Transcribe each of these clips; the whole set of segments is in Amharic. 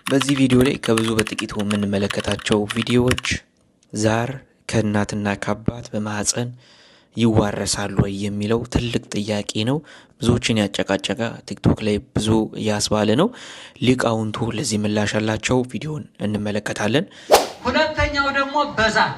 በዚህ ቪዲዮ ላይ ከብዙ በጥቂቱ የምንመለከታቸው ቪዲዮዎች ዛር ከእናትና ከአባት በማህፀን ይዋረሳሉ ወይ የሚለው ትልቅ ጥያቄ ነው። ብዙዎችን ያጨቃጨቀ፣ ቲክቶክ ላይ ብዙ እያስባለ ነው። ሊቃውንቱ ለዚህ ምላሽ አላቸው። ቪዲዮን እንመለከታለን። ሁለተኛው ደግሞ በዛር፣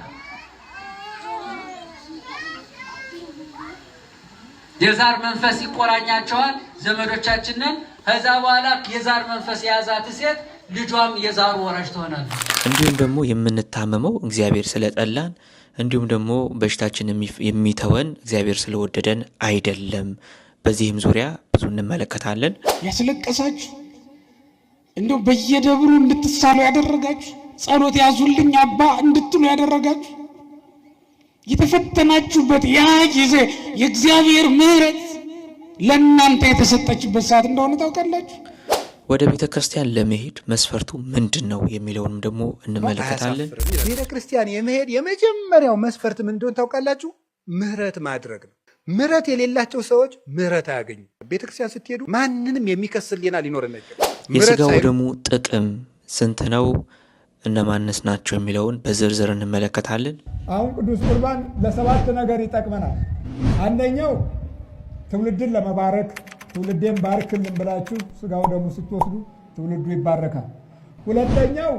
የዛር መንፈስ ይቆራኛቸዋል ዘመዶቻችንን። ከዛ በኋላ የዛር መንፈስ የያዛት ሴት ልጇም የዛሩ ወራሽ ትሆናለች። እንዲሁም ደግሞ የምንታመመው እግዚአብሔር ስለጠላን፣ እንዲሁም ደግሞ በሽታችን የሚተወን እግዚአብሔር ስለወደደን አይደለም። በዚህም ዙሪያ ብዙ እንመለከታለን። ያስለቀሳችሁ፣ እንዲሁ በየደብሩ እንድትሳሉ ያደረጋችሁ፣ ጸሎት ያዙልኝ አባ እንድትሉ ያደረጋችሁ፣ የተፈተናችሁበት ያ ጊዜ የእግዚአብሔር ምሕረት ለእናንተ የተሰጠችበት ሰዓት እንደሆነ ታውቃላችሁ። ወደ ቤተ ክርስቲያን ለመሄድ መስፈርቱ ምንድን ነው የሚለውንም ደግሞ እንመለከታለን። ቤተ ክርስቲያን የመሄድ የመጀመሪያው መስፈርት ምን እንደሆነ ታውቃላችሁ? ምህረት ማድረግ ነው። ምህረት የሌላቸው ሰዎች ምህረት አያገኙ። ቤተ ክርስቲያን ስትሄዱ ማንንም የሚከስ ሕሊና ሊኖረን አይገባም። የስጋው ደሙ ጥቅም ስንት ነው፣ እነማንስ ናቸው የሚለውን በዝርዝር እንመለከታለን። አሁን ቅዱስ ቁርባን ለሰባት ነገር ይጠቅመናል። አንደኛው ትውልድን ለመባረክ፣ ትውልዴን ባርክልን ብላችሁ ስጋው ደሙ ስትወስዱ ትውልዱ ይባረካል። ሁለተኛው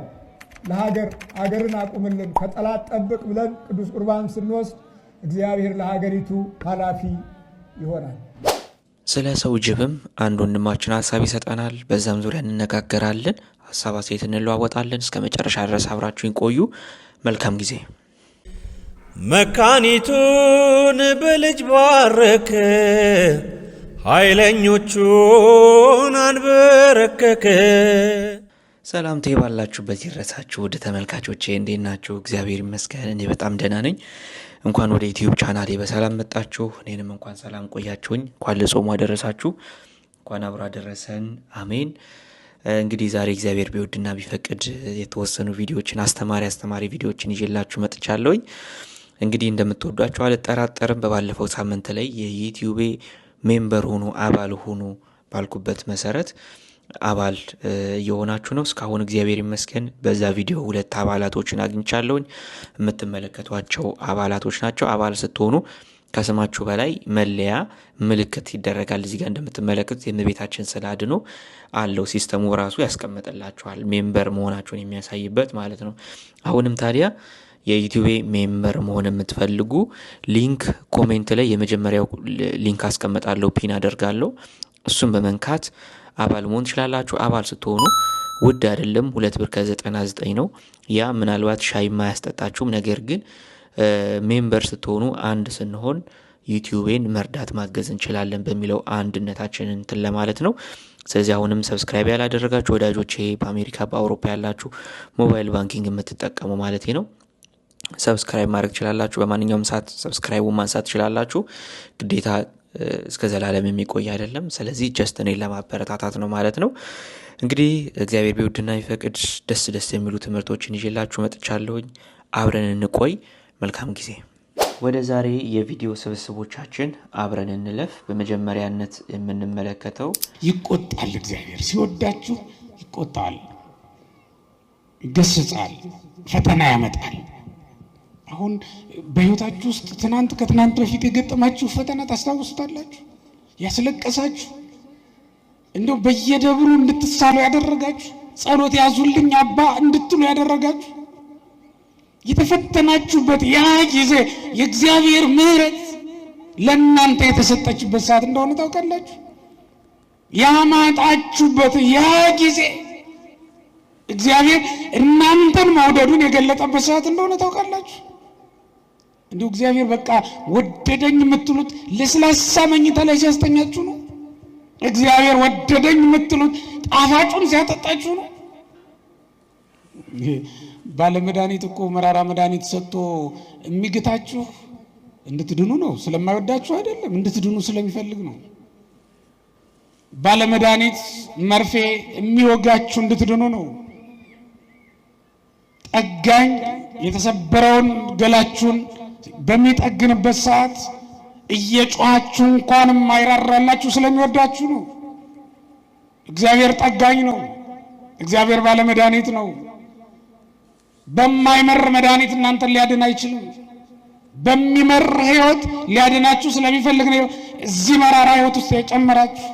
ለሀገር፣ ሀገርን አቁምልን ከጠላት ጠብቅ ብለን ቅዱስ ቁርባን ስንወስድ እግዚአብሔር ለሀገሪቱ ኃላፊ ይሆናል። ስለ ሰው ጅብም አንድ ወንድማችን ሀሳብ ይሰጠናል። በዛም ዙሪያ እንነጋገራለን፣ ሀሳብ አስተያየት እንለዋወጣለን። እስከ መጨረሻ ድረስ አብራችሁን ቆዩ። መልካም ጊዜ። መካኒቱን በልጅ ባረከ፣ ኃይለኞቹን አንበረከከ። ሰላምታዬ ባላችሁበት ይድረሳችሁ ውድ ተመልካቾቼ፣ እንዴት ናችሁ? እግዚአብሔር ይመስገን እኔ በጣም ደህና ነኝ። እንኳን ወደ ዩቲዩብ ቻናሌ በሰላም መጣችሁ። እኔንም እንኳን ሰላም ቆያችሁኝ። እንኳን ለጾሙ አደረሳችሁ። እንኳን አብሮ አደረሰን። አሜን። እንግዲህ ዛሬ እግዚአብሔር ቢወድና ቢፈቅድ የተወሰኑ ቪዲዮዎችን፣ አስተማሪ አስተማሪ ቪዲዮዎችን ይዤላችሁ መጥቻለሁኝ። እንግዲህ እንደምትወዷቸው አልጠራጠርም። በባለፈው ሳምንት ላይ የዩቲዩቤ member ሆኑ፣ አባል ሆኑ ባልኩበት መሰረት አባል እየሆናችሁ ነው። እስካሁን እግዚአብሔር ይመስገን በዛ ቪዲዮ ሁለት አባላቶችን አግኝቻለሁኝ። የምትመለከቷቸው አባላቶች ናቸው። አባል ስትሆኑ ከስማችሁ በላይ መለያ ምልክት ይደረጋል። እዚህ ጋር እንደምትመለከቱት የእመቤታችን ስዕለ አድኅኖ አለው። system ኡ ራሱ ያስቀምጥላችኋል፣ member መሆናችሁን የሚያሳይበት ማለት ነው። አሁንም ታዲያ የዩቲዩቤ member መሆን የምትፈልጉ link comment ላይ የመጀመሪያው link አስቀምጣለሁ፣ pin አደርጋለሁ። እሱን በመንካት አባል መሆን ትችላላችሁ። አባል ስትሆኑ ውድ አይደለም፣ 2 ብር ከ99 ነው። ያ ምናልባት ሻይ ማያስጠጣችሁም። ነገር ግን member ስትሆኑ፣ አንድ ስንሆን ዩቲዩቤን መርዳት ማገዝ እንችላለን በሚለው አንድነታችንን እንትን ለማለት ነው። ስለዚህ አሁንም subscribe ያላደረጋችሁ ወዳጆቼ፣ በአሜሪካ በአውሮፓ ያላችሁ፣ mobile banking የምትጠቀሙ ማለት ነው፣ subscribe ማድረግ ትችላላችሁ። በማንኛውም ሰዓት subscribe ኡ ማንሳት ትችላላችሁ። ግዴታ እስከ ዘላለም የሚቆይ አይደለም። ስለዚህ just እኔን ለማበረታታት ነው ማለት ነው። እንግዲህ እግዚአብሔር ቢወድና ቢፈቅድ ደስ ደስ የሚሉ ትምህርቶችን ይዤላችሁ መጥቻለሁኝ። አብረን እንቆይ። መልካም ጊዜ። ወደ ዛሬ የቪዲዮ ስብስቦቻችን አብረን እንለፍ። በመጀመሪያነት የምንመለከተው ይቆጣል። እግዚአብሔር ሲወዳችሁ ይቆጣል፣ ይገስጻል፣ ፈተና ያመጣል። አሁን በሕይወታችሁ ውስጥ ትናንት ከትናንት በፊት የገጠማችሁ ፈተና ታስታውሱታላችሁ? ያስለቀሳችሁ፣ እንዲሁ በየደብሩ እንድትሳሉ ያደረጋችሁ፣ ጸሎት ያዙልኝ አባ እንድትሉ ያደረጋችሁ፣ የተፈተናችሁበት ያ ጊዜ የእግዚአብሔር ምሕረት ለእናንተ የተሰጠችበት ሰዓት እንደሆነ ታውቃላችሁ። ያማጣችሁበት ያ ጊዜ እግዚአብሔር እናንተን መውደዱን የገለጠበት ሰዓት እንደሆነ ታውቃላችሁ። እንዲሁ እግዚአብሔር በቃ ወደደኝ የምትሉት ለስላሳ መኝታ ላይ ሲያስተኛችሁ ነው። እግዚአብሔር ወደደኝ የምትሉት ጣፋጩን ሲያጠጣችሁ ነው። ባለመድኃኒት እኮ መራራ መድኃኒት ሰጥቶ የሚግታችሁ እንድትድኑ ነው። ስለማይወዳችሁ አይደለም፣ እንድትድኑ ስለሚፈልግ ነው። ባለመድኃኒት መርፌ የሚወጋችሁ እንድትድኑ ነው። ጠጋኝ የተሰበረውን ገላችሁን በሚጠግንበት ሰዓት እየጮኻችሁ እንኳን የማይራራላችሁ ስለሚወዳችሁ ነው። እግዚአብሔር ጠጋኝ ነው። እግዚአብሔር ባለ መድኃኒት ነው። በማይመር መድኃኒት እናንተን ሊያድን አይችልም። በሚመር ሕይወት ሊያድናችሁ ስለሚፈልግ ነው እዚህ መራራ ሕይወት ውስጥ የጨመራችሁ።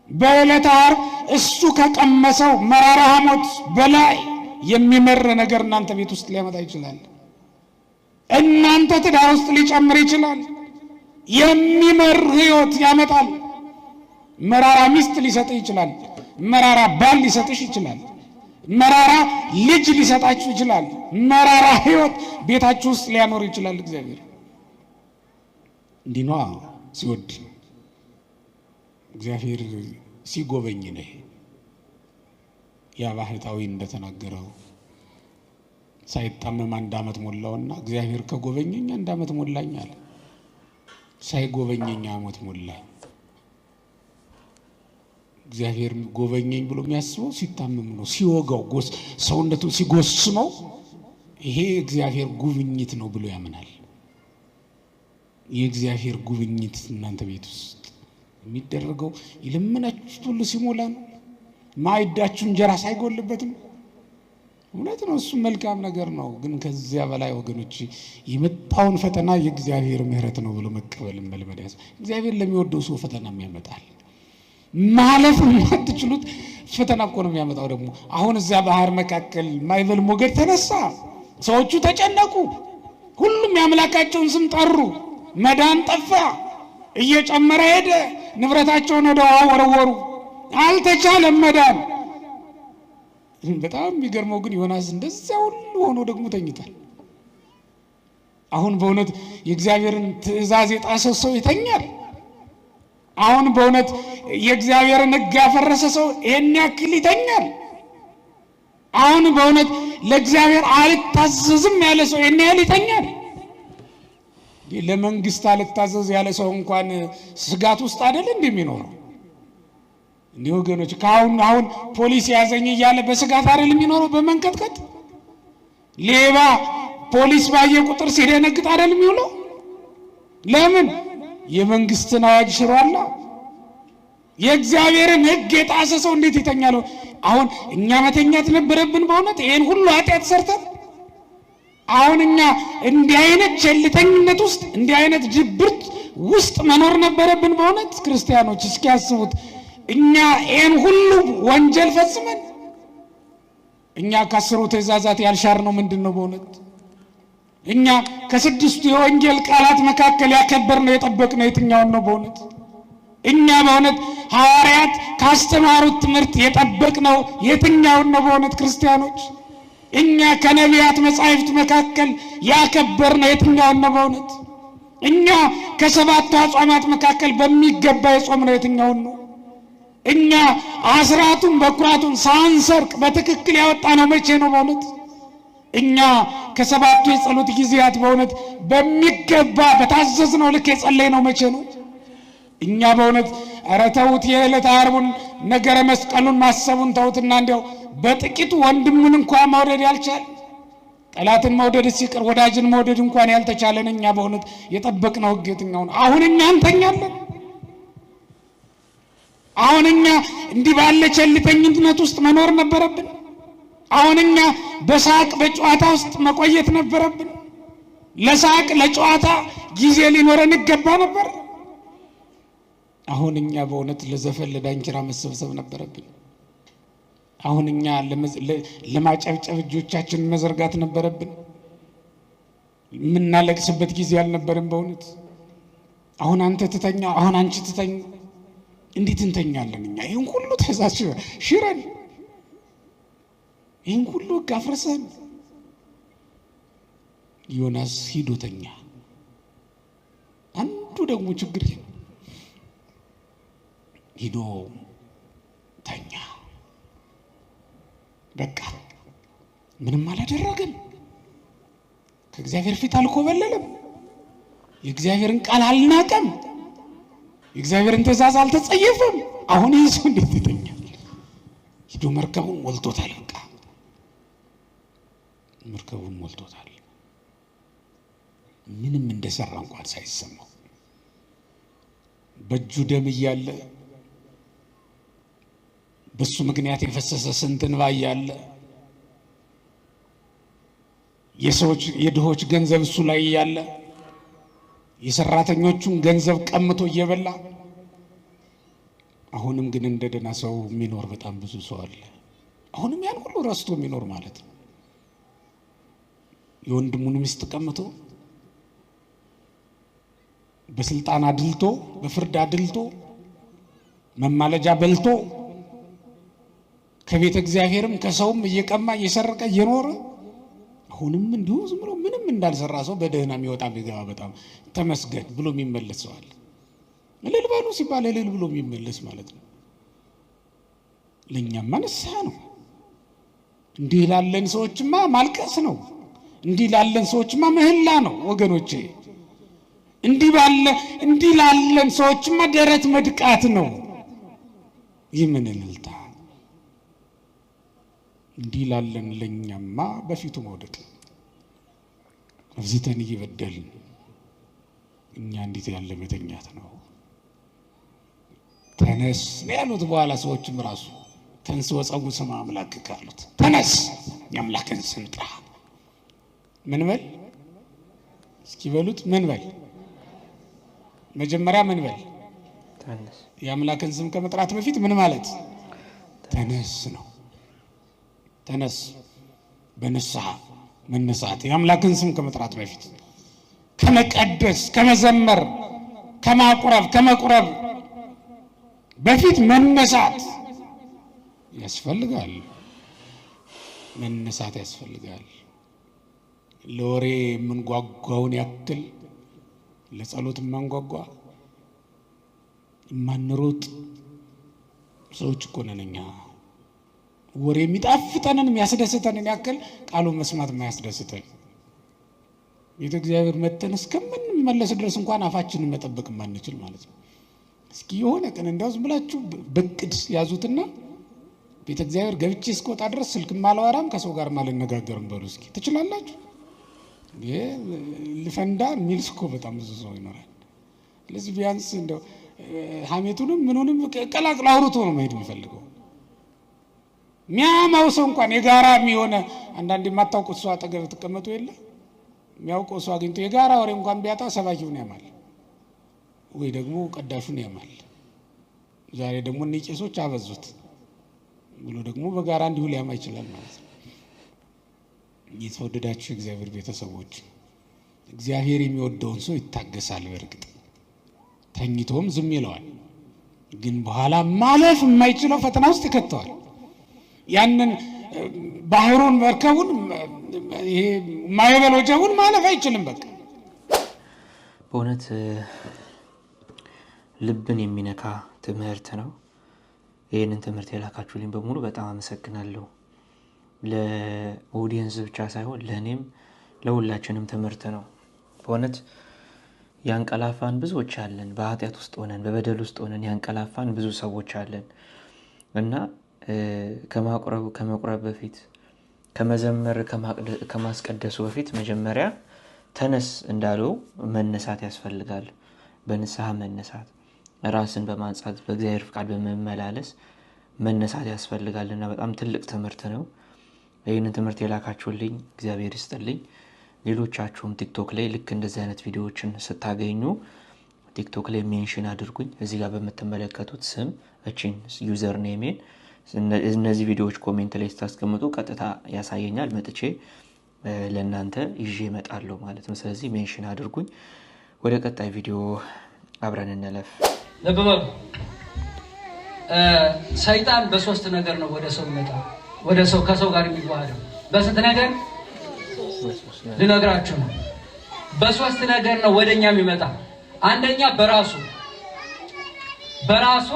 በዕለተ ዓርብ እሱ ከቀመሰው መራራ ሐሞት በላይ የሚመር ነገር እናንተ ቤት ውስጥ ሊያመጣ ይችላል። እናንተ ትዳር ውስጥ ሊጨምር ይችላል። የሚመር ሕይወት ያመጣል። መራራ ሚስት ሊሰጥ ይችላል። መራራ ባል ሊሰጥሽ ይችላል። መራራ ልጅ ሊሰጣችሁ ይችላል። መራራ ሕይወት ቤታችሁ ውስጥ ሊያኖር ይችላል። እግዚአብሔር እንዲህ ነዋ ሲወድ እግዚአብሔር ሲጎበኝ ነው። ያ ባህታዊ እንደተናገረው ሳይታመም 1 ዓመት ሞላውና እግዚአብሔር ከጎበኘኝ 1 ዓመት ሞላኝ አለ። ሳይጎበኘኝ ዓመት ሞላኝ። እግዚአብሔር ጎበኘኝ ብሎ የሚያስበው ሲታመም ነው። ሲወጋው፣ ሰውነቱን ሲጎስመው ይሄ እግዚአብሔር ጉብኝት ነው ብሎ ያምናል። የእግዚአብሔር ጉብኝት እናንተ ቤት ውስጥ የሚደረገው የለመናችሁት ሁሉ ሲሞላ ነው። ማዕዳችሁ እንጀራ ሳይጎልበት ነው። እውነት ነው፣ እሱ መልካም ነገር ነው። ግን ከዚያ በላይ ወገኖች የመጣውን ፈተና የእግዚአብሔር ምሕረት ነው ብሎ መቀበል መልመድ ያስፈልጋል። እግዚአብሔር ለሚወደው ሰው ፈተናም ያመጣል። ማለፍ የማትችሉት ፈተና እኮ ነው የሚያመጣው። ደግሞ አሁን እዚያ ባህር መካከል ማዕበል ሞገድ ተነሳ። ሰዎቹ ተጨነቁ። ሁሉም የአምላካቸውን ስም ጠሩ። መዳን ጠፋ። እየጨመረ ሄደ። ንብረታቸውን ወደ ውሃ ወረወሩ። አልተቻለም መዳን። በጣም የሚገርመው ግን ዮናስ እንደዚያ ሁሉ ሆኖ ደግሞ ተኝቷል። አሁን በእውነት የእግዚአብሔርን ትእዛዝ የጣሰ ሰው ይተኛል? አሁን በእውነት የእግዚአብሔርን ሕግ ያፈረሰ ሰው ይሄን ያክል ይተኛል? አሁን በእውነት ለእግዚአብሔር አልታዘዝም ያለ ሰው ይሄን ያህል ይተኛል? ለመንግስት አልታዘዝ ያለ ሰው እንኳን ስጋት ውስጥ አይደል እንዴ የሚኖረው? እንዲህ ወገኖች ከአሁን አሁን ፖሊስ ያዘኝ እያለ በስጋት አይደል የሚኖረው? በመንቀጥቀጥ ሌባ ፖሊስ ባየ ቁጥር ሲደነግጥ አይደል የሚውለው? ለምን? የመንግስትን አዋጅ ሽሯል። የእግዚአብሔርን ሕግ የጣሰ ሰው እንዴት ይተኛል? አሁን እኛ መተኛት ነበረብን በእውነት ይሄን ሁሉ ኃጢአት ሰርተን። አሁን እኛ እንዲህ አይነት ቸልተኝነት ውስጥ እንዲህ አይነት ድብርት ውስጥ መኖር ነበረብን በእውነት? ክርስቲያኖች እስኪያስቡት እኛ ይሄን ሁሉ ወንጀል ፈጽመን እኛ ከ10 ትእዛዛት ያልሻርነው ምንድነው በእውነት? እኛ ከ6 የወንጌል ቃላት መካከል ያከበርነው የጠበቅነው የትኛውን ነው በእውነት? እኛ በእውነት ሐዋርያት ካስተማሩት ትምህርት የጠበቅነው የትኛውን ነው በእውነት? ክርስቲያኖች እኛ ከነቢያት መጻሕፍት መካከል ያከበርነው የትኛውን ነው በእውነት? እኛ ከ7 አጽዋማት መካከል በሚገባ የጾምነው የትኛውን ነው? እኛ አስራቱን በኩራቱን ሳንሰርቅ በትክክል ያወጣነው መቼ ነው በእውነት? እኛ ከ7 የጸሎት ጊዜያት በእውነት በሚገባ በታዘዝነው ልክ የጸለይነው መቼ ነው? እኛ በእውነት ኧረ ተውት፣ የዕለተ ዓርቡን ነገረ መስቀሉን ማሰቡን ተውትና እንዲያው በጥቂቱ ወንድሙን እንኳን መውደድ ያልቻለ ጠላትን መውደድ ሲቀር ወዳጅን መውደድ እንኳን ያልተቻለን እኛ በእውነት የጠበቅነው ሕግ የትኛው ነው? አሁን እኛ እንተኛለን። አሁን እኛ እንዲህ ባለ ቸልተኝነት ውስጥ መኖር ነበረብን። አሁን እኛ በሳቅ በጨዋታ ውስጥ መቆየት ነበረብን። ለሳቅ ለጨዋታ ጊዜ ሊኖረን ይገባ ነበር። አሁን እኛ በእውነት ለዘፈን ለዳንኪራ መሰብሰብ ነበረብን። አሁን እኛ ለማጨብጨብ እጆቻችንን መዘርጋት ነበረብን። የምናለቅስበት ጊዜ አልነበረም በእውነት። አሁን አንተ ትተኛ፣ አሁን አንቺ ትተኝ፣ እንዴት እንተኛለን እኛ? ይሄን ሁሉ ትእዛዝ ሽረን ይሄን ሁሉ ሕግ አፍርሰን። ዮናስ ሂዶ ተኛ። አንዱ ደግሞ ችግር ሂዶ ተኛ። በቃ ምንም አላደረገም። ከእግዚአብሔር ፊት አልኮበለለም። የእግዚአብሔርን ቃል አልናቀም። የእግዚአብሔርን ትእዛዝ አልተጸየፈም። አሁን ይህ ሰው እንዴት ይተኛል? ሂዶ መርከቡን ሞልቶታል። በቃ መርከቡን ሞልቶታል። ምንም እንደሰራ እንኳን ሳይሰማው በእጁ ደም እያለ በሱ ምክንያት የፈሰሰ ስንት እንባ እያለ፣ የሰዎች የድሆች ገንዘብ እሱ ላይ እያለ፣ የሰራተኞቹን ገንዘብ ቀምቶ እየበላ፣ አሁንም ግን እንደ ደህና ሰው የሚኖር በጣም ብዙ ሰው አለ። አሁንም ያን ሁሉ ረስቶ የሚኖር ማለት ነው። የወንድሙን ሚስት ቀምቶ፣ በስልጣን አድልቶ፣ በፍርድ አድልቶ፣ መማለጃ በልቶ፣ ከቤተ እግዚአብሔርም ከሰውም እየቀማ እየሰረቀ እየኖረ፣ አሁንም እንዲሁ ዝም ብሎ ምንም እንዳልሰራ ሰው በደህና የሚወጣ የሚገባ፣ በጣም ተመስገን ብሎ የሚመለስ ሰው አለ። እልል በሉ ሲባል እልል ብሎ የሚመለስ ማለት ነው። ለእኛማ ንስሐ ነው። እንዲህ ላለን ሰዎችማ ማልቀስ ነው። እንዲህ ላለን ሰዎችማ ምህላ ነው ወገኖቼ። እንዲህ ላለን ሰዎችማ ደረት መድቃት ነው። ይህ ምን እልልታ! እንዲህ ላለን ለእኛማ በፊቱ መውደቅ ነው። አብዝተን እየበደልን እኛ እንዴት ያለ መተኛት ነው። ተነስ ነው ያሉት። በኋላ ሰዎችም ራሱ ተንስ ወፀጉ ስመ አምላክከ አሉት። ተነስ፣ የአምላክን ስም ጥራ። ምን በል እስኪ በሉት። ምን በል መጀመሪያ? ምን በል? የአምላክን ስም ከመጥራት በፊት ምን ማለት? ተነስ ነው። ተነስ፣ በንስሐ መነሳት፣ የአምላክን ስም ከመጥራት በፊት፣ ከመቀደስ፣ ከመዘመር፣ ከማቁረብ፣ ከመቁረብ በፊት መነሳት ያስፈልጋል። መነሳት ያስፈልጋል። ለወሬ የምንጓጓውን ያክል ለጸሎት የማንጓጓ፣ የማንሮጥ ሰዎች እኮ ነን እኛ። ወሬ የሚጣፍጠንን የሚያስደስተንን ያክል ቃሉን መስማት የማያስደስተን፣ ቤተ እግዚአብሔር መጥተን እስከምንመለስ ድረስ እንኳን አፋችንን መጠበቅ የማንችል ማለት ነው። እስኪ የሆነ ቀን እንዲያው ዝም ብላችሁ በእቅድ ያዙትና ቤተ እግዚአብሔር ገብቼ እስከወጣ ድረስ ስልክም አላወራም፣ ከሰው ጋር አልነጋገርም በሉ እስኪ። ትችላላችሁ? ልፈንዳ የሚል እኮ በጣም ብዙ ሰው ይኖራል። ስለዚህ ቢያንስ እንደው ሀሜቱንም ምኑንም ቀላቅሎ አውርቶ ነው መሄድ የሚፈልገው። የሚያማው ሰው እንኳን የጋራ የሚሆነ፣ አንዳንድ የማታውቁት ሰው አጠገብ ትቀመጡ የለ፣ የሚያውቀው ሰው አግኝቶ የጋራ ወሬ እንኳን ቢያጣ ሰባኪውን ያማል ወይ ደግሞ ቀዳሹን ያማል። ዛሬ ደግሞ እነ ቄሶች አበዙት ብሎ ደግሞ በጋራ እንዲሁ ሊያማ ይችላል ማለት ነው። የተወደዳችሁ የእግዚአብሔር ቤተሰቦች፣ እግዚአብሔር የሚወደውን ሰው ይታገሳል። በእርግጥ ተኝቶም ዝም ይለዋል፣ ግን በኋላ ማለፍ የማይችለው ፈተና ውስጥ ይከተዋል። ያንን ባህሩን፣ መርከቡን፣ ይሄ ማዕበል ወጀቡን ማለፍ አይችልም። በቃ። በእውነት ልብን የሚነካ ትምህርት ነው። ይህንን ትምህርት የላካችሁልኝ በሙሉ በጣም አመሰግናለሁ። ለ audience ብቻ ሳይሆን ለእኔም ለሁላችንም ትምህርት ነው። በእውነት ያንቀላፋን ብዙዎች አለን። በኃጢአት ውስጥ ሆነን፣ በበደል ውስጥ ሆነን ያንቀላፋን ብዙ ሰዎች አለን እና ከማቁረብ ከመቁረብ በፊት፣ ከመዘመር ከማስቀደሱ በፊት መጀመሪያ ተነስ እንዳለው መነሳት ያስፈልጋል። በንስሐ መነሳት፣ ራስን በማንጻት፣ በእግዚአብሔር ፍቃድ በመመላለስ መነሳት ያስፈልጋል እና በጣም ትልቅ ትምህርት ነው። ይህንን ትምህርት የላካችሁልኝ እግዚአብሔር ይስጥልኝ። ሌሎቻችሁም ቲክቶክ ላይ ልክ እንደዚህ አይነት ቪዲዮዎችን ስታገኙ ቲክቶክ ላይ mention አድርጉኝ። እዚህ ጋር በምትመለከቱት ስም እችን username ኤን እነዚህ ቪዲዮዎች comment ላይ ስታስቀምጡ ቀጥታ ያሳየኛል። መጥቼ ለእናንተ ይዤ እመጣለሁ ማለት ነው። ስለዚህ mention አድርጉኝ። ወደ ቀጣይ ቪዲዮ አብረን እንለፍ። ልብ በሉ። ሰይጣን በሶስት ነገር ነው ወደ ሰው የሚመጣው፣ ወደ ሰው ከሰው ጋር የሚዋሃደው። በስንት ነገር ልነግራችሁ ነው። በሶስት ነገር ነው ወደኛ የሚመጣ። አንደኛ በራሱ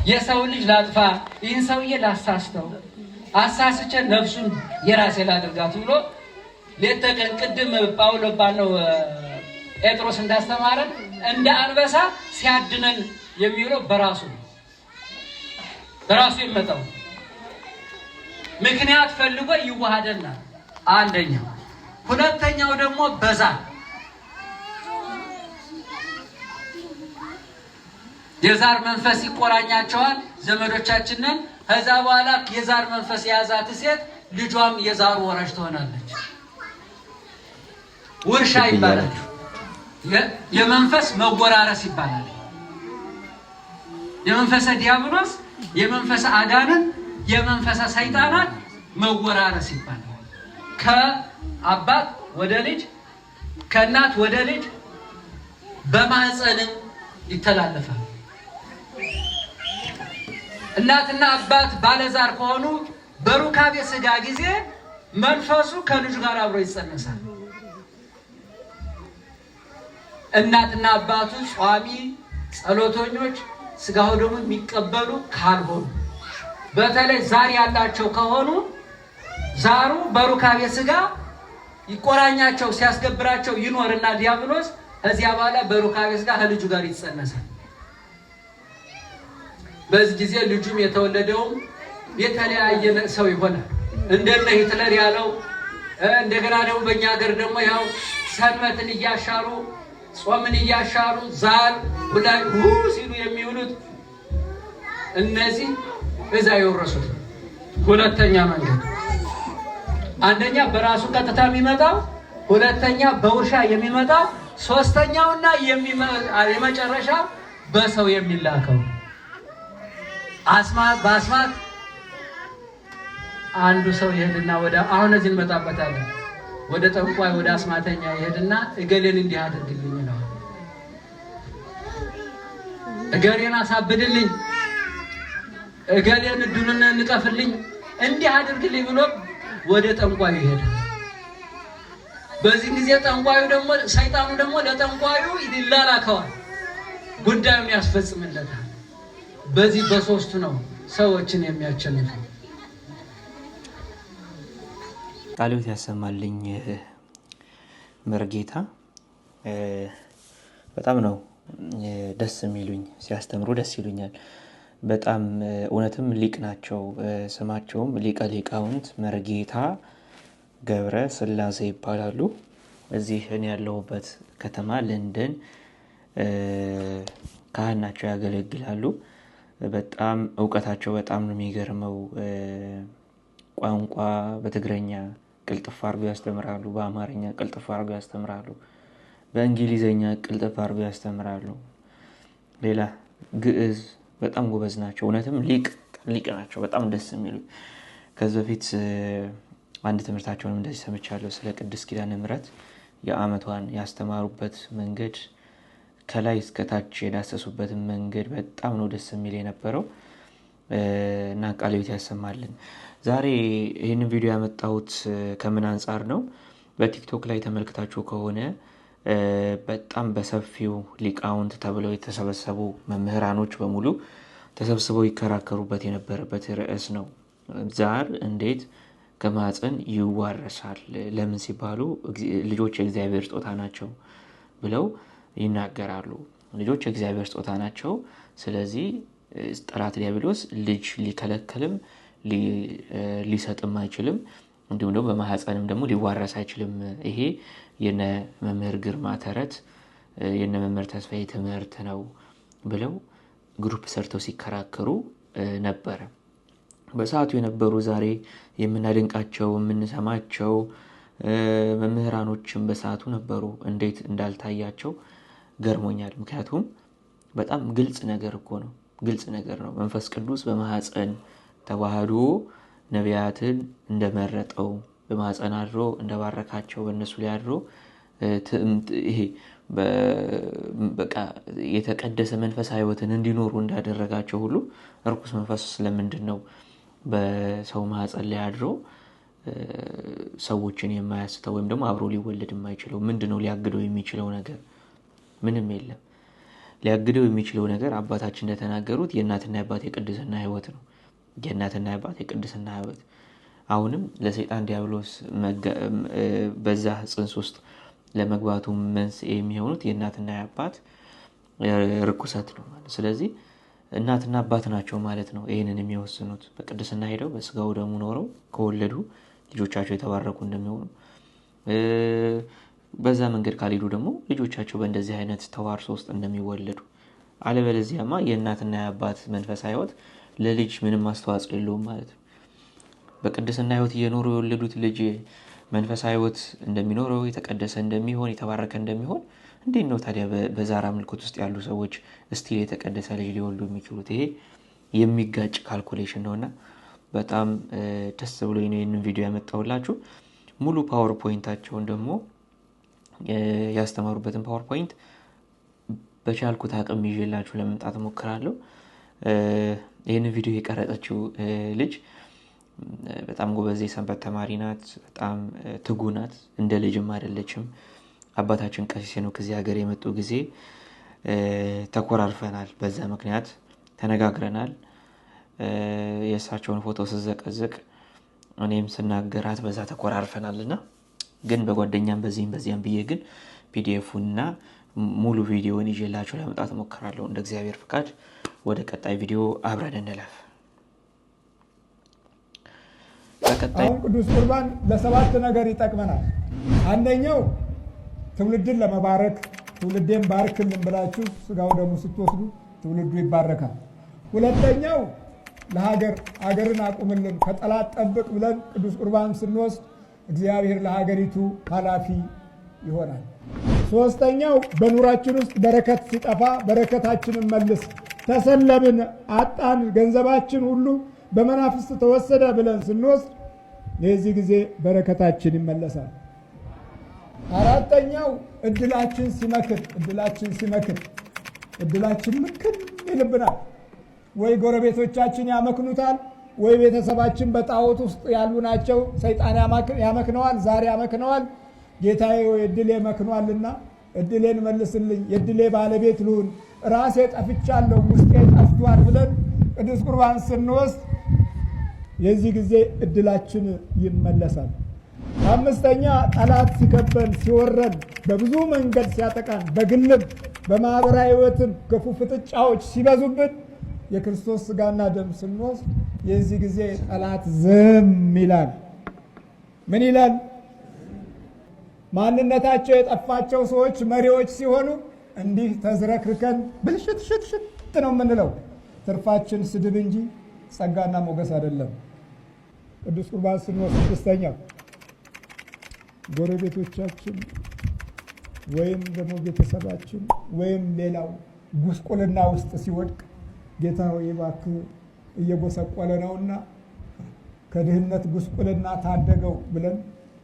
የሰው ልጅ ላጥፋ፣ ይህን ሰውዬ ላሳስተው፣ አሳስቼ ነፍሱን የራሴ ላድርጋት ብሎ ሌት ተቀን፣ ቅድም ጳውሎ ባነው ጴጥሮስ እንዳስተማረን እንደ አንበሳ ሲያድነን የሚውለው በራሱ ነው። በራሱ ይመጣው ምክንያት ፈልጎ ይዋሃደናል። አንደኛው። ሁለተኛው ደግሞ በዛር፣ የዛር መንፈስ ይቆራኛቸዋል። ዘመዶቻችንን። ከዛ በኋላ የዛር መንፈስ የያዛት ሴት ልጇም የዛሩ ወራሽ ትሆናለች። ውርሻ ይባላል። የመንፈስ መወራረስ ይባላል። የመንፈሰ ዲያብሎስ፣ የመንፈሰ አጋንንት፣ የመንፈሰ ሰይጣናት መወራረስ ይባላል። ከአባት ወደ ልጅ፣ ከእናት ወደ ልጅ በማህፀንም ይተላለፋል። እናትና አባት ባለዛር ከሆኑ በሩካቤ ስጋ ጊዜ መንፈሱ ከልጁ ጋር አብሮ ይጸነሳል። እናትና አባቱ ጿሚ ጸሎተኞች፣ ስጋው ደግሞ የሚቀበሉ ካልሆኑ፣ በተለይ ዛር ያላቸው ከሆኑ ዛሩ በሩካቤ ስጋ ይቆራኛቸው ሲያስገብራቸው ይኖርና ዲያብሎስ ከዚያ በኋላ በሩካቤ ስጋ ከልጁ ጋር ይጸነሳል። በዚህ ጊዜ ልጁም የተወለደውም የተለያየ ሰው ይሆናል። እንደነ ሂትለር ያለው፣ እንደገና ደግሞ በእኛ ሀገር ደግሞ ያው ሰንበትን እያሻሩ ጾምን እያሻሩ ዛር ሁላይ ሲሉ የሚውሉት እነዚህ እዛ የወረሱት። ሁለተኛ መንገድ፣ አንደኛ በራሱ ቀጥታ የሚመጣው፣ ሁለተኛ በውርሻ የሚመጣው፣ ሶስተኛውና የመጨረሻው በሰው የሚላከው አስማት። በአስማት አንዱ ሰው ይሄድና ወደ አሁን እዚህ እንመጣበታለን። ወደ ጠንቋይ ወደ አስማተኛ ይሄድና እገሌን እንዲህ አድርግልኝ ይለዋል። እገሌን አሳብድልኝ፣ እገሌን እድሉን እንጠፍልኝ፣ እንዲህ አድርግልኝ ብሎ ወደ ጠንቋዩ ይሄዳል። በዚህ ጊዜ ጠንቋዩ ደግሞ ሰይጣኑ ደግሞ ለጠንቋዩ ይላላከዋል፣ ጉዳዩን ያስፈጽምለታል። በዚህ በሶስቱ ነው ሰዎችን የሚያቸንፈው። ቃለ ሕይወት ያሰማልኝ መርጌታ። በጣም ነው ደስ የሚሉኝ፣ ሲያስተምሩ ደስ ይሉኛል። በጣም እውነትም ሊቅ ናቸው። ስማቸውም ሊቀ ሊቃውንት መርጌታ ገብረ ስላሴ ይባላሉ። እዚህ እኔ ያለሁበት ከተማ ለንደን ካህን ናቸው፣ ያገለግላሉ። በጣም እውቀታቸው በጣም ነው የሚገርመው። ቋንቋ በትግረኛ ቅልጥፍ አድርገው ያስተምራሉ፣ በአማርኛ ቅልጥፍ አድርገው ያስተምራሉ፣ በእንግሊዘኛ ቅልጥፍ አድርገው ያስተምራሉ። ሌላ ግዕዝ በጣም ጎበዝ ናቸው። እውነትም ሊቅ ሊቅ ናቸው። በጣም ደስ የሚሉት። ከዚህ በፊት አንድ ትምህርታቸውንም እንደዚህ ሰምቻለሁ። ስለ ቅድስት ኪዳነ ምሕረት የዓመቷን ያስተማሩበት መንገድ፣ ከላይ እስከታች የዳሰሱበትን መንገድ በጣም ነው ደስ የሚል የነበረው እና ቃለ ሕይወት ያሰማልን። ዛሬ ይህንን ቪዲዮ ያመጣሁት ከምን አንጻር ነው? በቲክቶክ ላይ ተመልክታችሁ ከሆነ በጣም በሰፊው ሊቃውንት ተብለው የተሰበሰቡ መምህራኖች በሙሉ ተሰብስበው ይከራከሩበት የነበረበት ርዕስ ነው። ዛር እንዴት ከማህፀን ይዋረሳል? ለምን ሲባሉ ልጆች የእግዚአብሔር ስጦታ ናቸው ብለው ይናገራሉ። ልጆች የእግዚአብሔር ስጦታ ናቸው። ስለዚህ ጠላት ዲያብሎስ ልጅ ሊከለክልም ሊሰጥም አይችልም። እንዲሁም ደግሞ በማህፀንም ደግሞ ሊዋረስ አይችልም። ይሄ የነ መምህር ግርማ ተረት፣ የነ መምህር ተስፋዬ ትምህርት ነው ብለው group ሰርተው ሲከራከሩ ነበረ። በሰዓቱ የነበሩ ዛሬ የምናደንቃቸው የምንሰማቸው መምህራኖችም በሰዓቱ ነበሩ። እንዴት እንዳልታያቸው ገርሞኛል። ምክንያቱም በጣም ግልጽ ነገር እኮ ነው፣ ግልጽ ነገር ነው። መንፈስ ቅዱስ በማህፀን ተዋህዶ ነቢያትን እንደመረጠው፣ በማህፀን አድሮ እንደባረካቸው፣ በእነሱ ላይ አድሮ ይሄ በቃ የተቀደሰ መንፈሳዊ ሕይወትን እንዲኖሩ እንዳደረጋቸው ሁሉ እርኩስ መንፈስ ስለምንድን ነው በሰው ማህፀን ላይ አድሮ ሰዎችን የማያስተው ወይም ደግሞ አብሮ ሊወለድ የማይችለው? ምንድን ነው ሊያግደው የሚችለው ነገር? ምንም የለም። ሊያግደው የሚችለው ነገር አባታችን እንደተናገሩት የእናትና የአባት የቅድስና ሕይወት ነው። የእናትና የአባት የቅድስና ሕይወት አሁንም ለሰይጣን ዲያብሎስ በዛ ጽንስ ውስጥ ለመግባቱ መንስኤ የሚሆኑት የእናትና የአባት ርኩሰት ነው ማለት። ስለዚህ እናትና አባት ናቸው ማለት ነው ይህንን የሚወስኑት። በቅድስና ሄደው በስጋው ደሙ ኖረው ከወለዱ ልጆቻቸው የተባረኩ እንደሚሆኑ፣ በዛ መንገድ ካልሄዱ ደግሞ ልጆቻቸው በእንደዚህ አይነት ተዋርሶ ውስጥ እንደሚወለዱ፣ አለበለዚያማ የእናትና የአባት መንፈሳዊ ሕይወት ለልጅ ምንም አስተዋጽኦ የለውም ማለት ነው። በቅድስና ህይወት እየኖሩ የወለዱት ልጅ መንፈሳዊ ህይወት እንደሚኖረው፣ የተቀደሰ እንደሚሆን፣ የተባረከ እንደሚሆን እንዴት ነው ታዲያ በዛር አምልኮት ውስጥ ያሉ ሰዎች still የተቀደሰ ልጅ ሊወልዱ የሚችሉት? ይሄ የሚጋጭ calculation ነውና በጣም ደስ ብሎኝ ነው ይህንን ቪዲዮ ያመጣሁላችሁ። ሙሉ PowerPoint ኣቸውን ደግሞ ያስተማሩበትን PowerPoint በቻልኩት አቅም ይዤላችሁ ለመምጣት እሞክራለሁ። ይህንን ቪዲዮ የቀረጸችው ልጅ በጣም ጎበዝ የሰንበት ተማሪ ናት። በጣም ትጉ ናት። እንደ ልጅም አይደለችም። አባታችን ቀሲስ ሄኖክ እዚህ ሀገር የመጡ ጊዜ ተኮራርፈናል። በዛ ምክንያት ተነጋግረናል። የእሳቸውን ፎቶ ስዘቀዝቅ እኔም ስናገራት በዛ ተኮራርፈናል እና ግን በጓደኛም በዚህም በዚያም ብዬ ግን PDF ኡና ሙሉ ቪዲዮን ይዤላችሁ ለመምጣት እሞክራለሁ። እንደ እግዚአብሔር ፍቃድ ወደ ቀጣይ ቪዲዮ አብረን እንለፍ። በቀጣይ አሁን ቅዱስ ቁርባን ለሰባት ነገር ይጠቅመናል። አንደኛው ትውልድን ለመባረክ፣ ትውልዴን ባርክልን ብላችሁ ስጋው ደሙ ስትወስዱ ትውልዱ ይባረካል። ሁለተኛው ለሀገር፣ ሀገርን አቁምልን ከጠላት ጠብቅ ብለን ቅዱስ ቁርባን ስንወስድ እግዚአብሔር ለሀገሪቱ ኃላፊ ይሆናል። ሶስተኛው በኑራችን ውስጥ በረከት ሲጠፋ በረከታችንን መልስ፣ ተሰለብን፣ አጣን፣ ገንዘባችን ሁሉ በመናፍስት ተወሰደ ብለን ስንወስድ የዚህ ጊዜ በረከታችን ይመለሳል። አራተኛው እድላችን ሲመክን፣ እድላችን ሲመክን፣ እድላችን ምክን ይልብናል። ወይ ጎረቤቶቻችን ያመክኑታል፣ ወይ ቤተሰባችን በጣዖት ውስጥ ያሉ ናቸው። ሰይጣን ያመክነዋል፣ ዛሬ ያመክነዋል። ጌታዬ ወይ እድሌ መክኗልና እድሌን መልስልኝ፣ የእድሌ ባለቤት ልሁን፣ ራሴ ጠፍቻለሁ፣ ውስጤ ጠፍቷል ብለን ቅዱስ ቁርባን ስንወስድ የዚህ ጊዜ እድላችን ይመለሳል። አምስተኛ ጠላት ሲከበን ሲወረን በብዙ መንገድ ሲያጠቃን በግልም በማህበራዊ ሕይወትም ክፉ ፍጥጫዎች ሲበዙብን የክርስቶስ ስጋና ደም ስንወስድ የዚህ ጊዜ ጠላት ዝም ይላል። ምን ይላል? ማንነታቸው የጠፋቸው ሰዎች መሪዎች ሲሆኑ እንዲህ ተዝረክርከን ብልሽት ሽት ሽት ነው የምንለው። ትርፋችን ስድብ እንጂ ጸጋና ሞገስ አይደለም። ቅዱስ ቁርባን ስንወስድ ስድስተኛው ጎረቤቶቻችን ወይም ደግሞ ቤተሰባችን ወይም ሌላው ጉስቁልና ውስጥ ሲወድቅ ጌታ ሆይ እባክህ እየጎሰቆለ ነውና ከድህነት ጉስቁልና ታደገው ብለን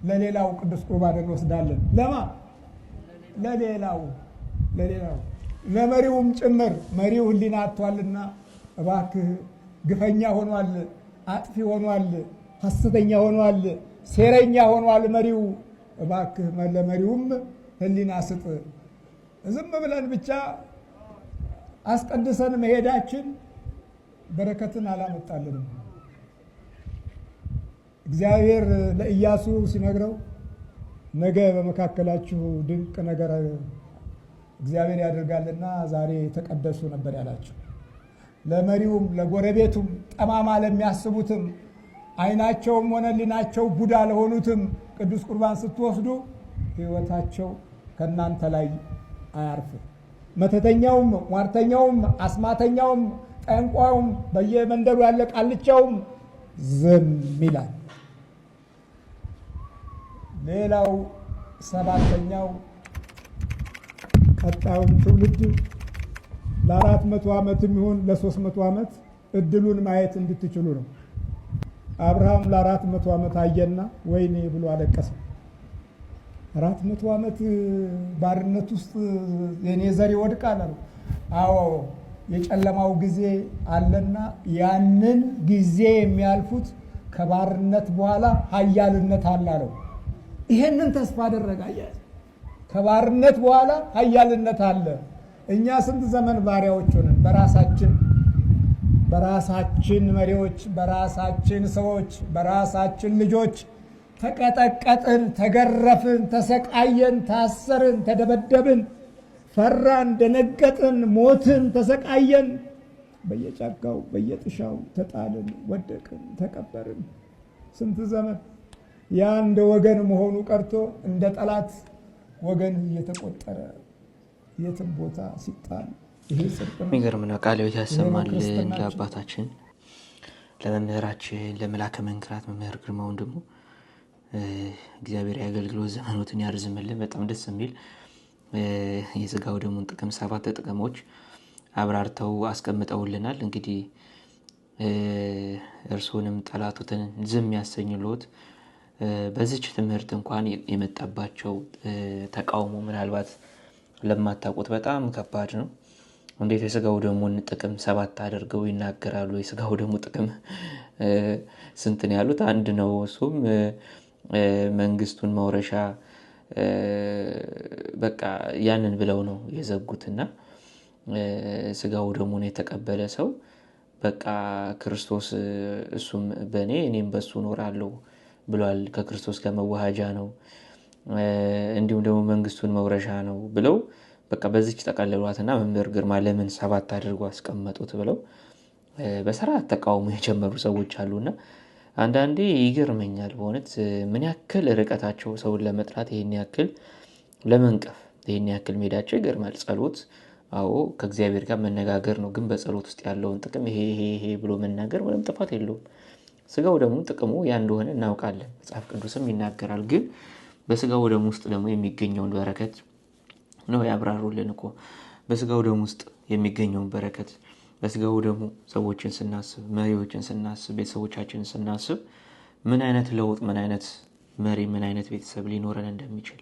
ለሌላው ቅዱስ ቁርባን እንወስዳለን። ለማ? ለሌላው፣ ለሌላው ለመሪውም ጭምር። መሪው ሕሊና አጥቷልና እባክህ ግፈኛ ሆኗል፣ አጥፊ ሆኗል፣ ሐሰተኛ ሆኗል፣ ሴረኛ ሆኗል መሪው፣ እባክህ ለመሪውም ሕሊና ስጥ። ዝም ብለን ብቻ አስቀድሰን መሄዳችን በረከትን አላመጣልንም። እግዚአብሔር ለኢያሱ ሲነግረው ነገ በመካከላችሁ ድንቅ ነገር እግዚአብሔር ያደርጋልና ዛሬ ተቀደሱ ነበር ያላቸው። ለመሪውም ለጎረቤቱም ጠማማ ለሚያስቡትም ዓይናቸውም ሆነ ሕሊናቸው ቡዳ ለሆኑትም ቅዱስ ቁርባን ስትወስዱ ሕይወታቸው ከእናንተ ላይ አያርፍም። መተተኛውም፣ ሟርተኛውም፣ አስማተኛውም፣ ጠንቋዩም፣ በየመንደሩ ያለ ቃልቻውም ዝም ይላል። ሌላው ሰባተኛው ቀጣዩን ትውልድ ለ400 ዓመትም ይሁን ለ300 ዓመት እድሉን ማየት እንድትችሉ ነው። አብርሃም ለ400 ዓመት አየና ወይኔ ብሎ አለቀሰ። 400 ዓመት ባርነት ውስጥ የኔ ዘር ይወድቃል አሉ። አዎ የጨለማው ጊዜ አለና ያንን ጊዜ የሚያልፉት ከባርነት በኋላ ኃያልነት አለ አለው። ይሄንን ተስፋ አደረገ። አያዝ ከባርነት በኋላ ኃያልነት አለ። እኛ ስንት ዘመን ባሪያዎች ሆነን በራሳችን መሪዎች፣ በራሳችን ሰዎች፣ በራሳችን ልጆች ተቀጠቀጥን፣ ተገረፍን፣ ተሰቃየን፣ ታሰርን፣ ተደበደብን፣ ፈራን፣ ደነገጥን፣ ሞትን፣ ተሰቃየን። በየጫካው በየጥሻው ተጣልን፣ ወደቅን፣ ተቀበርን። ስንት ዘመን ያ እንደ ወገን መሆኑ ቀርቶ እንደ ጠላት ወገን እየተቆጠረ የትም ቦታ ሲጣል ይሄ ጽድቅ ነው። የሚገርም ነው። ቃለ ሕይወት ይሄ ነው ያሰማል እንደ ክርስትናችን። አባታችን። ለመምህራችን ለመላከ መንክራት መምህር ግርማ ወንድሙ እግዚአብሔር የአገልግሎት ዘመኖትን ያርዝምልን። በጣም ደስ የሚል የስጋው ደሙን ጥቅም 7 ጥቅሞች አብራርተው አስቀምጠውልናል። እንግዲህ እርሱንም ጠላቶትን ዝም ያሰኝሎት በዚች ትምህርት እንኳን የመጣባቸው ተቃውሞ ምናልባት ለማታውቁት በጣም ከባድ ነው። እንዴት የስጋው ደሙን ጥቅም 7 አድርገው ይናገራሉ? የስጋው ደሙ ጥቅም ስንት ነው ያሉት? አንድ ነው። እሱም መንግስቱን መውረሻ በቃ ያንን ብለው ነው የዘጉትና ስጋው ደሙን የተቀበለ ሰው በቃ ክርስቶስ እሱም በኔ እኔም በሱ እኖራለሁ ብሏል። ከክርስቶስ ጋር መዋሃጃ ነው፣ እንዲሁም ደግሞ መንግስቱን መውረሻ ነው ብለው በቃ በዚች ጠቀለሏትና መምህር ግርማ ለምን 7 አድርገው አስቀመጡት ብለው በስርዓት ተቃውሞ የጀመሩ ሰዎች አሉና አንዳንዴ ይገርመኛል በእውነት ምን ያክል ርቀታቸው ሰውን ለመጥላት ይሄን ያክል ለመንቀፍ ይሄን ያክል መሄዳቸው ይገርማል። ጸሎት አዎ ከእግዚአብሔር ጋር መነጋገር ነው፣ ግን በጸሎት ውስጥ ያለውን ጥቅም ይሄ ይሄ ይሄ ብሎ መናገር ምንም ጥፋት የለውም። ስጋው ደግሞ ጥቅሙ ያ እንደሆነ እናውቃለን፣ መጽሐፍ ቅዱስም ይናገራል። ግን በስጋው ደም ውስጥ ደግሞ የሚገኘውን በረከት ነው ያብራሩልን እኮ። በስጋው ደም ውስጥ የሚገኘውን በረከት በስጋው ደግሞ ሰዎችን ስናስብ፣ መሪዎችን ስናስብ፣ ቤተሰቦቻችንን ስናስብ ምን አይነት ለውጥ፣ ምን አይነት መሪ፣ ምን አይነት ቤተሰብ ሊኖረን እንደሚችል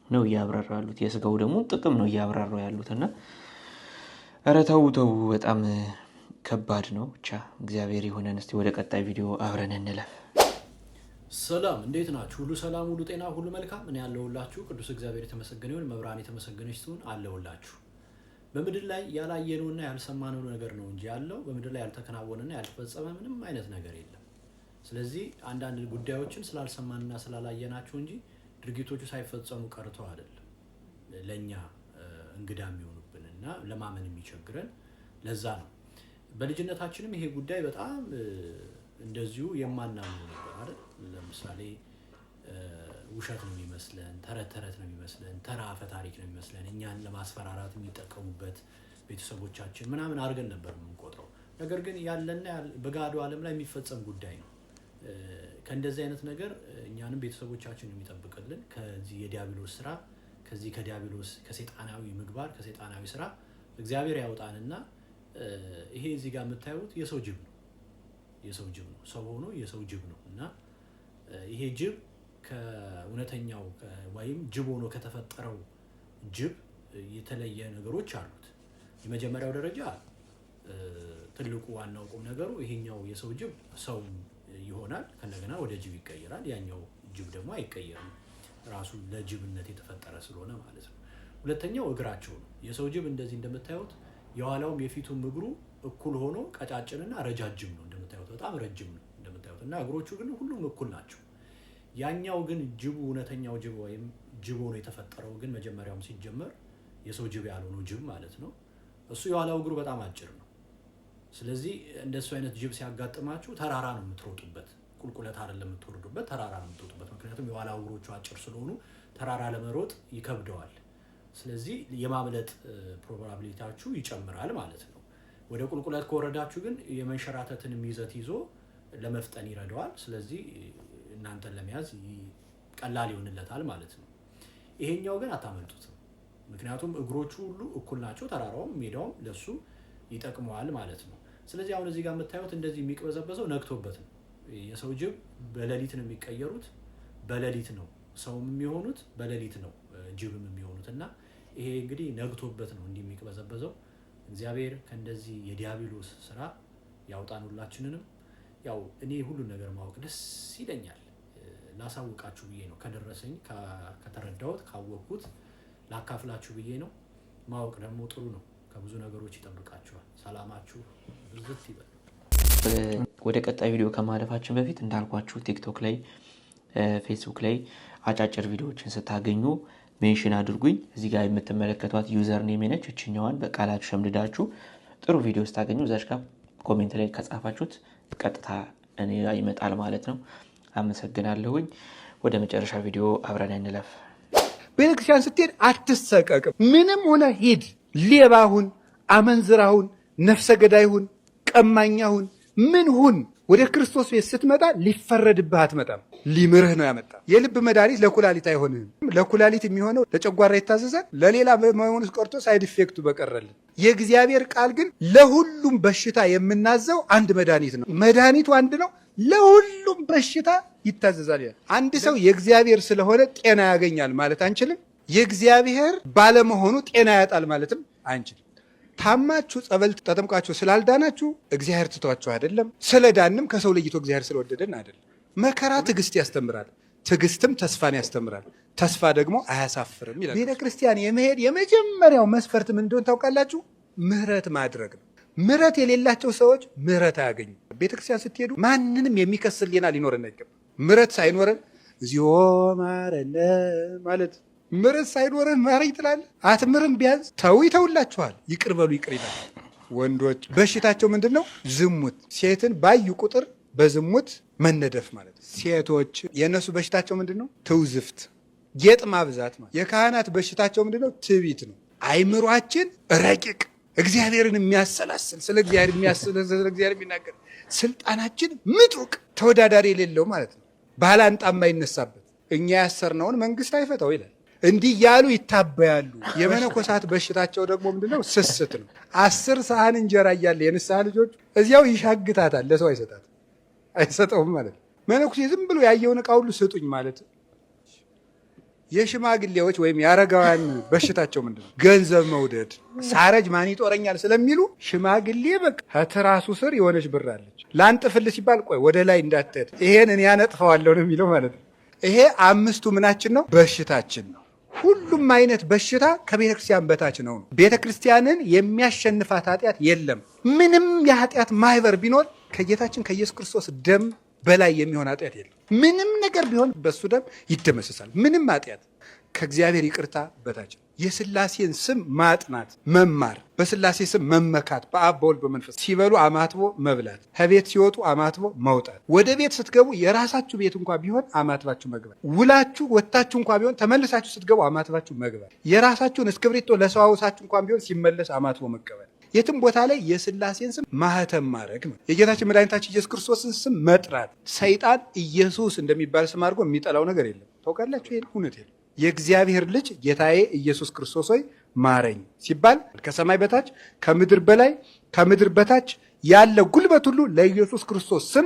ነው እያብራሩ ያሉት። የስጋው ደግሞ ጥቅም ነው እያብራሩ ያሉት። እና ኧረ ተው ተው፣ በጣም ከባድ ነው። ብቻ እግዚአብሔር ይሁነን። እስቲ ወደ ቀጣይ ቪዲዮ አብረን እንለፍ። ሰላም፣ እንዴት ናችሁ? ሁሉ ሰላም፣ ሁሉ ጤና፣ ሁሉ መልካም። እኔ ያለሁላችሁ ቅዱስ እግዚአብሔር የተመሰገነ ይሁን። መብራን የተመሰገነች ትሁን። አለሁላችሁ። በምድር ላይ ያላየነውና ያልሰማነው ነገር ነው እንጂ ያለው በምድር ላይ ያልተከናወነና ያልተፈጸመ ምንም አይነት ነገር የለም። ስለዚህ አንዳንድ ጉዳዮችን ስላልሰማንና ስላላየናቸው እንጂ ድርጊቶቹ ሳይፈጸሙ ቀርተው አይደለም። ለኛ እንግዳ የሚሆኑብንና ለማመን የሚቸግረን ለዛ ነው። በልጅነታችንም ይሄ ጉዳይ በጣም እንደዚሁ የማናምነው ነበር አይደል? ለምሳሌ ውሸት ነው የሚመስለን፣ ተረት ተረት ነው የሚመስለን፣ ተራ አፈ ታሪክ ነው የሚመስለን፣ እኛን ለማስፈራራት የሚጠቀሙበት ቤተሰቦቻችን ምናምን አድርገን ነበር የምንቆጥረው። ነገር ግን ያለና በጋዶ ዓለም ላይ የሚፈጸም ጉዳይ ነው። ከእንደዚህ አይነት ነገር እኛንም ቤተሰቦቻችንን የሚጠብቅልን ከዚህ የዲያብሎስ ስራ፣ ከዚህ ከዲያብሎስ ከሰይጣናዊ ምግባር ከሰይጣናዊ ስራ እግዚአብሔር ያውጣንና ይሄ እዚህ ጋር የምታዩት የሰው ጅብ ነው። የሰው ጅብ ነው። ሰው ሆኖ የሰው ጅብ ነው። እና ይሄ ጅብ ከእውነተኛው ወይም ጅብ ሆኖ ከተፈጠረው ጅብ የተለየ ነገሮች አሉት። የመጀመሪያው ደረጃ ትልቁ ዋናው ቁም ነገሩ ይሄኛው የሰው ጅብ ሰው ይሆናል፣ ከእንደገና ወደ ጅብ ይቀየራል። ያኛው ጅብ ደግሞ አይቀየርም፣ ራሱ ለጅብነት የተፈጠረ ስለሆነ ማለት ነው። ሁለተኛው እግራቸው ነው። የሰው ጅብ እንደዚህ እንደምታዩት የኋላውም የፊቱም እግሩ እኩል ሆኖ ቀጫጭንና ረጃጅም ነው። እንደምታዩት በጣም ረጅም ነው እንደምታዩት፣ እና እግሮቹ ግን ሁሉም እኩል ናቸው። ያኛው ግን ጅቡ እውነተኛው ጅብ ወይም ጅብ ሆኖ የተፈጠረው ግን መጀመሪያውም ሲጀመር የሰው ጅብ ያልሆነው ጅብ ማለት ነው። እሱ የኋላው እግሩ በጣም አጭር ነው። ስለዚህ እንደሱ አይነት ጅብ ሲያጋጥማችሁ ተራራ ነው የምትሮጡበት፣ ቁልቁለት አይደለም የምትወርዱበት፣ ተራራ ነው የምትሮጡበት። ምክንያቱም የኋላ እግሮቹ አጭር ስለሆኑ ተራራ ለመሮጥ ይከብደዋል። ስለዚህ የማምለጥ probability ያችሁ ይጨምራል ማለት ነው። ወደ ቁልቁለት ከወረዳችሁ ግን የመንሸራተትንም ይዘት ይዞ ለመፍጠን ይረዳዋል። ስለዚህ እናንተን ለመያዝ ቀላል ይሆንለታል ማለት ነው። ይሄኛው ግን አታመልጡትም። ምክንያቱም እግሮቹ ሁሉ እኩል ናቸው። ተራራውም ሜዳውም ለሱ ይጠቅመዋል ማለት ነው። ስለዚህ አሁን እዚህ ጋር የምታዩት እንደዚህ የሚቅበዘበዘው ነግቶበት ነው። የሰው ጅብ በሌሊት ነው የሚቀየሩት፣ በሌሊት ነው ሰውም የሚሆኑት፣ በሌሊት ነው ጅብም የሚሆኑት። እና ይሄ እንግዲህ ነግቶበት ነው እንዲህ የሚቅበዘበዘው። እግዚአብሔር ከእንደዚህ የዲያብሎስ ስራ ያውጣን ሁላችንንም። ያው እኔ ሁሉን ነገር ማወቅ ደስ ይለኛል፣ ላሳውቃችሁ ብዬ ነው። ከደረሰኝ ከተረዳሁት ካወቅኩት ላካፍላችሁ ብዬ ነው። ማወቅ ደግሞ ጥሩ ነው፣ ከብዙ ነገሮች ይጠብቃችኋል። ሰላማችሁ ብዝት ይበል። ወደ ቀጣይ ቪዲዮ ከማለፋችን በፊት እንዳልኳችሁ ቲክቶክ ላይ ፌስቡክ ላይ አጫጭር ቪዲዮዎችን ስታገኙ mention አድርጉኝ። እዚህ ጋር የምትመለከቷት username ነች። እችኛዋን በቃላችሁ ሸምድዳችሁ ጥሩ ቪዲዮ ስታገኙ እዛች ጋር comment ላይ ከጻፋችሁት ቀጥታ እኔ ጋር ይመጣል ማለት ነው። አመሰግናለሁኝ። ወደ መጨረሻ ቪዲዮ አብረን እንለፍ። ቤተክርስቲያን ስትሄድ አትሰቀቅም። ምንም ሆነ ሂድ፣ ሌባ ሁን፣ አመንዝራ ሁን፣ ነፍሰ ገዳይ ሁን፣ ቀማኛ ሁን፣ ምን ሁን፣ ወደ ክርስቶስ ቤት ስትመጣ ሊፈረድብህ አትመጣም፣ ሊምርህ ነው ያመጣ። የልብ መድኃኒት ለኩላሊት አይሆንህም። ለኩላሊት የሚሆነው ለጨጓራ ይታዘዛል፣ ለሌላ መሆኑስ ቀርቶ side effect ኡ በቀረልን። የእግዚአብሔር ቃል ግን ለሁሉም በሽታ የምናዘው አንድ መድኃኒት ነው። መድኃኒቱ አንድ ነው፣ ለሁሉም በሽታ ይታዘዛል ይላል። አንድ ሰው የእግዚአብሔር ስለሆነ ጤና ያገኛል ማለት አንችልም። የእግዚአብሔር ባለመሆኑ ጤና ያጣል ማለትም አንችልም። ታማችሁ ጸበል ተጠምቃችሁ ስላልዳናችሁ እግዚአብሔር ትቷችሁ አይደለም። ስለዳንም ከሰው ለይቶ እግዚአብሔር ስለወደደን አይደለም። መከራ ትዕግስት ያስተምራል፣ ትዕግስትም ተስፋን ያስተምራል፣ ተስፋ ደግሞ አያሳፍርም ይላል። ቤተ ክርስቲያን የመሄድ የመጀመሪያው መስፈርት ምን እንደሆነ ታውቃላችሁ? ምህረት ማድረግ ነው። ምህረት የሌላቸው ሰዎች ምህረት አያገኙም። ቤተ ክርስቲያን ስትሄዱ ማንንም የሚከስ ሕሊና ሊኖረን አይገባም። ምህረት ሳይኖረን እግዚኦ ማረነ ማለት ምረት ሳይኖርህ ማረኝ ትላለህ። አትምርም። ቢያንስ ተው ይተውላችኋል። ይቅር በሉ ይቅር ይላል። ወንዶች በሽታቸው ምንድን ነው? ዝሙት። ሴትን ባዩ ቁጥር በዝሙት መነደፍ ማለት ነው። ሴቶች የእነሱ በሽታቸው ምንድን ነው? ትውዝፍት፣ ጌጥ ማብዛት ማለት። የካህናት በሽታቸው ምንድን ነው? ትዕቢት ነው። አይምሯችን ረቂቅ፣ እግዚአብሔርን የሚያሰላስል፣ ስለ እግዚአብሔር የሚያስል፣ ስለ እግዚአብሔር የሚናገር፣ ስልጣናችን ምጡቅ፣ ተወዳዳሪ የሌለው ማለት ነው። ባላንጣ የማይነሳበት፣ እኛ ያሰርነውን መንግስት አይፈታው ይላል። እንዲህ እያሉ ይታበያሉ። የመነኮሳት በሽታቸው ደግሞ ምንድነው? ስስት ነው። 10 ሳህን እንጀራ እያለ የንስሐ ልጆች እዚያው ይሻግታታል፣ ለሰው አይሰጣት አይሰጠውም ማለት ነው። መነኩሴ ዝም ብሎ ያየውን ዕቃ ሁሉ ስጡኝ ማለት። የሽማግሌዎች ወይም የአረጋውያን በሽታቸው ምንድነው? ገንዘብ መውደድ። ሳረጅ ማን ይጦረኛል ስለሚሉ ሽማግሌ በቃ ከትራሱ ስር የሆነች ብር አለች፣ ላንጥፍልህ ሲባል ቆይ ወደ ላይ እንዳትሄድ ይሄን እኔ ያነጥፈዋለሁ ነው የሚለው ማለት ነው። ይሄ አምስቱ ምናችን ነው? በሽታችን ነው። ሁሉም አይነት በሽታ ከቤተ ክርስቲያን በታች ነው። ቤተ ክርስቲያንን የሚያሸንፋት ኃጢአት የለም። ምንም የኃጢአት ማህበር ቢኖር ከጌታችን ከኢየሱስ ክርስቶስ ደም በላይ የሚሆን ኃጢአት የለም። ምንም ነገር ቢሆን በሱ ደም ይደመሰሳል። ምንም ኃጢአት ከእግዚአብሔር ይቅርታ በታች ነው። የስላሴን ስም ማጥናት፣ መማር፣ በስላሴ ስም መመካት፣ በአብ በወልድ በመንፈስ ሲበሉ አማትቦ መብላት፣ ከቤት ሲወጡ አማትቦ መውጣት፣ ወደ ቤት ስትገቡ የራሳችሁ ቤት እንኳ ቢሆን አማትባችሁ መግባት፣ ውላችሁ ወጥታችሁ እንኳ ቢሆን ተመልሳችሁ ስትገቡ አማትባችሁ መግባት፣ የራሳችሁን እስክብሪቶ ለሰው አውሳችሁ እንኳ ቢሆን ሲመለስ አማትቦ መቀበል፣ የትም ቦታ ላይ የስላሴን ስም ማህተም ማድረግ ነው። የጌታችን መድኃኒታችን ኢየሱስ ክርስቶስን ስም መጥራት። ሰይጣን ኢየሱስ እንደሚባል ስም አድርጎ የሚጠላው ነገር የለም። ታውቃላችሁ፣ ይሄን እውነት የለም። የእግዚአብሔር ልጅ ጌታዬ ኢየሱስ ክርስቶስ ሆይ ማረኝ ሲባል ከሰማይ በታች ከምድር በላይ ከምድር በታች ያለ ጉልበት ሁሉ ለኢየሱስ ክርስቶስ ስም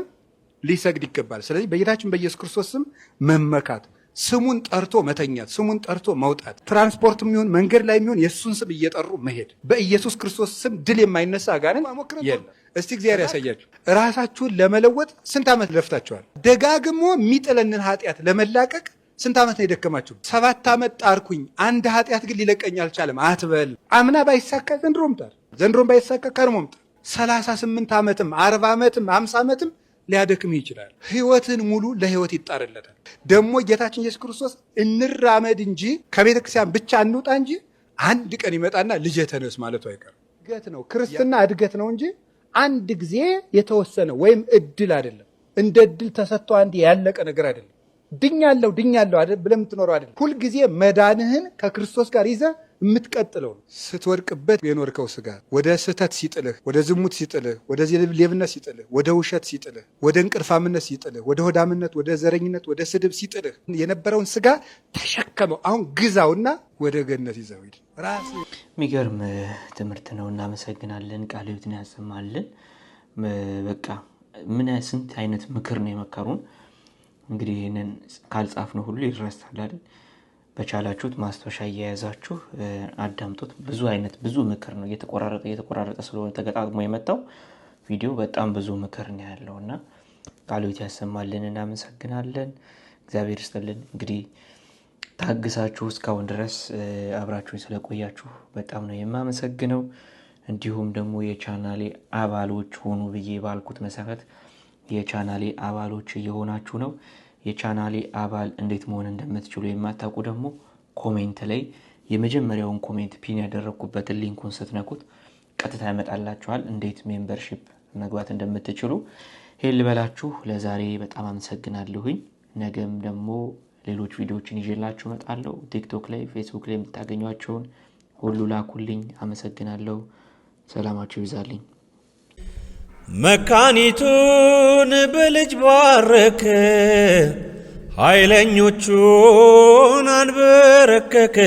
ሊሰግድ ይገባል። ስለዚህ በጌታችን በኢየሱስ ክርስቶስ ስም መመካት፣ ስሙን ጠርቶ መተኛት፣ ስሙን ጠርቶ መውጣት፣ ትራንስፖርትም ይሁን መንገድ ላይ የሚሆን የእሱን ስም እየጠሩ መሄድ። በኢየሱስ ክርስቶስ ስም ድል የማይነሳ አጋንንት የለም። እስቲ እግዚአብሔር ያሳያችሁ። ራሳችሁን ለመለወጥ ስንት ዓመት ለፍታችኋል? ደጋግሞ የሚጥለንን ኃጢአት ለመላቀቅ ስንት ዓመት ነው የደከማችሁ? 7 ዓመት ጣርኩኝ፣ አንድ ኃጢአት ግን ሊለቀኝ አልቻለም አትበል። አምና ባይሳካ ዘንድሮም ጣር፣ ዘንድሮም ባይሳካ ከርሞም ጣር። 38 ዓመትም 40 ዓመትም 50 ዓመትም ሊያደክምህ ይችላል። ህይወትን ሙሉ ለህይወት ይጣርለታል። ደግሞ ጌታችን ኢየሱስ ክርስቶስ እንራመድ እንጂ ከቤተ ክርስቲያን ብቻ እንውጣ እንጂ አንድ ቀን ይመጣና ልጄ ተነስ ማለቱ አይቀርም። እድገት ነው ክርስትና፣ እድገት ነው እንጂ አንድ ጊዜ የተወሰነ ወይም እድል አይደለም። እንደ እድል ተሰጥቶ አንድ ያለቀ ነገር አይደለም። ድኛለሁ ድኛለሁ አይደል ብለህ የምትኖረው አይደለም። ሁልጊዜ መዳንህን ከክርስቶስ ጋር ይዘህ የምትቀጥለው ነው። ስትወድቅበት የኖርከው ስጋ ወደ ስህተት ሲጥልህ፣ ወደ ዝሙት ሲጥልህ፣ ወደ ሌብነት ሲጥልህ፣ ወደ ውሸት ሲጥልህ፣ ወደ እንቅልፋምነት ሲጥልህ፣ ወደ ሆዳምነት፣ ወደ ዘረኝነት፣ ወደ ስድብ ሲጥልህ የነበረውን ስጋ ተሸከመው። አሁን ግዛውና ወደ ገነት ይዘው ሂድ። ራስ የሚገርም ትምህርት ነው። እናመሰግናለን። ቃለ ሕይወትን ያሰማልን። በቃ ምን ስንት አይነት ምክር ነው የመከሩን። እንግዲህ ይህንን ካልጻፍነው ሁሉ ይረሳል አይደል? በቻላችሁት ማስታወሻ እየያዛችሁ አዳምጡት። ብዙ አይነት ብዙ ምክር ነው እየተቆራረጠ እየተቆራረጠ ስለሆነ ተገጣጥሞ የመጣው ቪዲዮ በጣም ብዙ ምክር ነው ያለውና ቃለ ሕይወት ያሰማልን። እናመሰግናለን። እግዚአብሔር ይስጥልን። እንግዲህ ታግሳችሁ እስካሁን ድረስ አብራችሁኝ ስለቆያችሁ በጣም ነው የማመሰግነው። እንዲሁም ደግሞ የቻናሌ አባሎች ሆኑ ብዬ ባልኩት መሰረት የቻናሌ አባሎች እየሆናችሁ ነው። የቻናሌ አባል እንዴት መሆን እንደምትችሉ የማታውቁ ደግሞ comment ላይ የመጀመሪያውን comment pin ያደረኩበትን link ኡን ስትነኩት ቀጥታ ያመጣላችኋል እንዴት membership መግባት እንደምትችሉ። ይሄን ልበላችሁ ለዛሬ በጣም አመሰግናለሁኝ። ነገም ደግሞ ሌሎች ቪዲዮዎችን ይዤላችሁ እመጣለሁ። ቲክቶክ ላይ ፌስቡክ ላይ የምታገኟቸውን ሁሉ ላኩልኝ። አመሰግናለሁ። ሰላማችሁ ይብዛልኝ። መካኒቱን በልጅ ባረከ፣ ኃይለኞቹን አንበረከከ።